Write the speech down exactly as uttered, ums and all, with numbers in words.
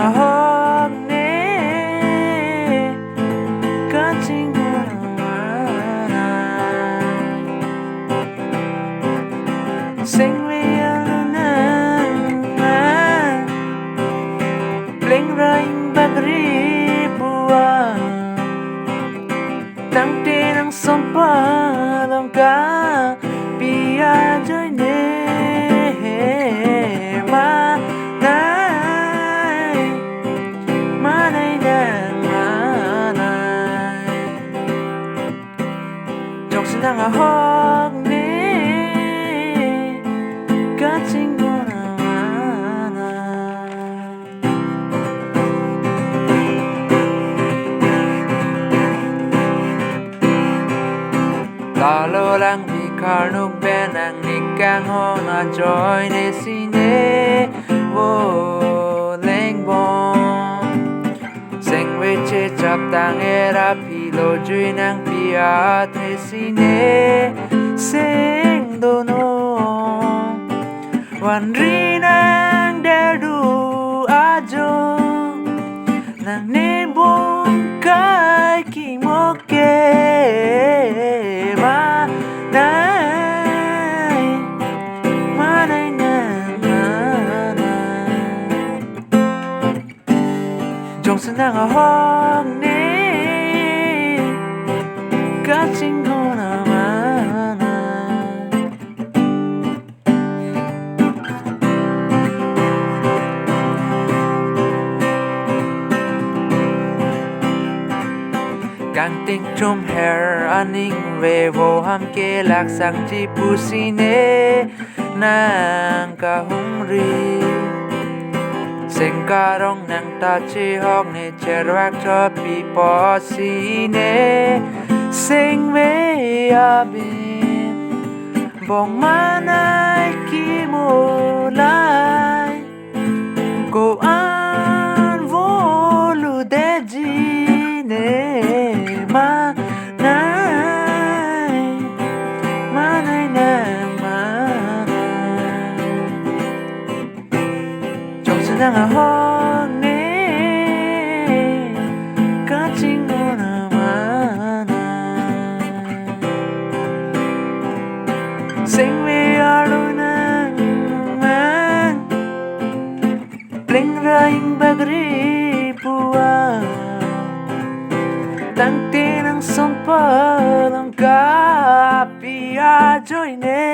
ahok ne kachinghon aman. Sengve alunang, pleng ra ingbak ri pu-an, tangte nang son palong ka pi ajoine, manai, manai nang manai. Jongsi nang ahok ne kachinghon aman. Lalo lang bi karnuk pen nangning kanghon ajoine sine vo lengbom. Sengve chechap tang era pilo jui nangpi athe sine seng donon. Vanri nang derdu ajo, nangne bom kai kimo ke, manai, manai nang manai. Jongsi nang ahok ne kachinghon aman. Kangting chum her aning vevo ham ke laksangji pu sine nang kahumri. Seng karong nang ta chihok ne chervak chopi po sine sengve abin. Bong manai kimo lai, ko-an volu detji ne, manai, manai nang manai. Jongsi nang ahok ne kachinghon aman. Sengve alunang, pleng ra ingbak ri pu-an, tangte nang son palong ka pi ajoine,